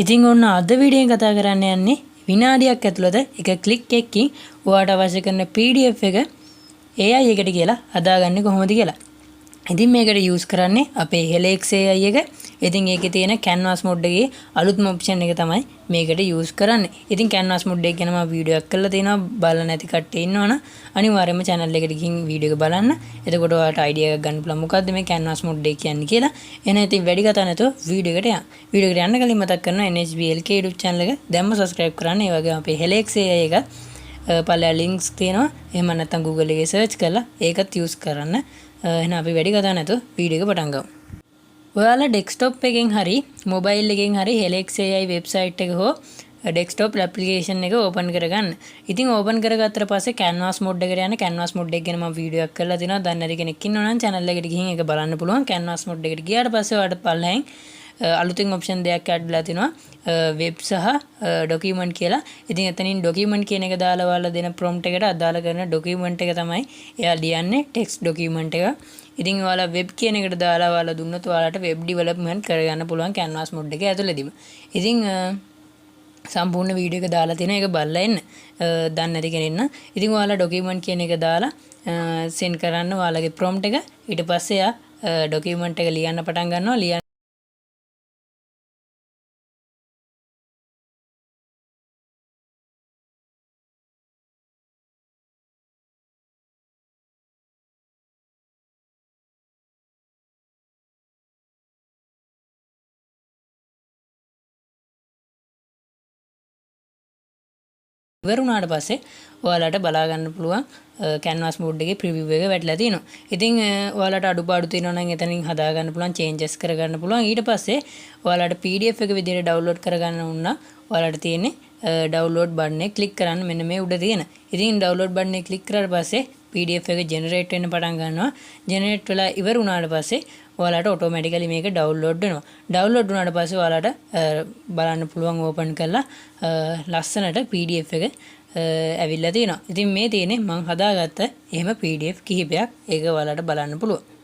ඉතින් ඔන්න අද වීඩියෝ එකෙන් කතා කරන්න යන්නේ විනාඩියක් ඇතුළත එක ක්ලික් එකකින් ඔයාට අවශ්‍ය කරන PDF එක AI එකට කියලා හදාගන්නේ කොහොමද කියලා. ඉතින් මේකට යූස් කරන්නේ අපේ Helix AI එක. ඉතින් ඒකේ තියෙන Canvas mode එකේ අලුත්ම ඔප්ෂන් එක තමයි මේකට යූස් කරන්නේ. ඉතින් Canvas mode එක ගැන මම වීඩියෝ එකක් කරලා තියෙනවා. බලලා නැති කට්ටිය ඉන්නවනම් අනිවාර්යයෙන්ම channel එකට ගිහින් වීඩියෝ එක බලන්න. එතකොට ඔයාලට අයිඩියා එකක් ගන්න පුළුවන් මොකද්ද මේ Canvas mode එක කියන්නේ කියලා. එහෙනම් ඉතින් වැඩි කතා නැතුව වීඩියෝ එකට යන්න. වීඩියෝ එකට යන්න කලින් මතක් කරනවා NHB LK YouTube channel එක දැන්ම subscribe කරන්න. ඒ වගේම අපේ Helix AI එක පල්ලෙහා links තියෙනවා. එහෙම නැත්නම් Google එකේ search කරලා ඒකත් use කරන්න. එහෙනම් අපි වැඩි කතා නැතුව වීඩියෝ එක පටන් ගමු. ඔයාලා ඩෙස්ක්ටොප් එකෙන් හරි මොබයිල් එකෙන් හරි Helix AI website එක හෝ ඩෙස්ක්ටොප් ඇප්ලිකේෂන් එක ඕපන් කරගන්න. ඉතින් ඕපන් කරගත්තට පස්සේ Canvas mode එකට යන්න. Canvas mode එක ගැන මම වීඩියෝ එකක් කරලා තිනවා. දන්නේ නැති කෙනෙක් ඉන්නවා නම් channel එකට ගිහින් ඒක බලන්න පුළුවන්. Canvas mode එකට ගියාට පස්සේ ඔයාලට පල්ලෙහෙන් අලුතින් ඔප්ෂන් දෙයක් ඇඩ් වෙලා තිනවා. වෙබ් සහ ඩොකියුමන්ට් කියලා. ඉතින් එතනින් ඩොකියුමන්ට් කියන එක දාලා ඔයාලා දෙන ප්‍රොම්ප්ට් එකට අදාළ කරන ඩොකියුමන්ට් එක තමයි එයා ලියන්නේ, ටෙක්ස්ට් ඩොකියුමන්ට් එක. ඉතින් ඔයාලා වෙබ් කියන එකට දාලා ඔයාලා දුන්නොත් ඔයාලට වෙබ් ඩෙවලොප්මන්ට් කරගන්න පුළුවන් Canvas mode එක ඇතුළේදීම. ඉතින් සම්පූර්ණ වීඩියෝ එක දාලා තියෙනවා, ඒක බලලා එන්න. දන්නේ නැති කෙනෙක් නම්. ඉතින් ඔයාලා ඩොකියුමන්ට් කියන එක දාලා සෙන්ඩ් කරන්න ඔයාලගේ ප්‍රොම්ප්ට් එක. ඊට පස්සේ එයා ඩොකියුමන්ට් එක ලියන්න පටන් ගන්නවා. ලියන්න ඉවර වුණාට පස්සේ ඔයාලට බලා ගන්න පුළුවන් Canvas mode එකේ ප්‍රිවිව් එක වැටලා තියෙනවා. ඉතින් ඔයාලට අඩුපාඩු තියෙනවා නම් එතනින් හදා ගන්න පුළුවන්, චේන්ජස් කර ගන්න පුළුවන්. ඊට පස්සේ ඔයාලට PDF එක විදිහට ඩවුන්ලෝඩ් කරගන්න ඕන නම් ඔයාලට තියෙන්නේ ඩවුන්ලෝඩ් බටන් එක ක්ලික් කරන්න මෙන්න මේ උඩ තියෙන. ඉතින් ඩවුන්ලෝඩ් බටන් එක ක්ලික් කරාට පස්සේ PDF එක ජෙනරේට් වෙන්න පටන් ගන්නවා. ජෙනරේට් වෙලා ඉවර වුණාට පස්සේ ඔයාලට ඔටෝමැටිකලි මේක ඩවුන්ලෝඩ් වෙනවා. ඩවුන්ලෝඩ් වුණාට පස්සේ ඔයාලට බලන්න පුළුවන් ඕපන් කරලා ලස්සනට PDF එක ඇවිල්ලා තියෙනවා. ඉතින් මේ තියෙන්නේ මං හදාගත්ත එහෙම PDF කිහිපයක්. ඒක ඔයාලට බලන්න පුළුවන්.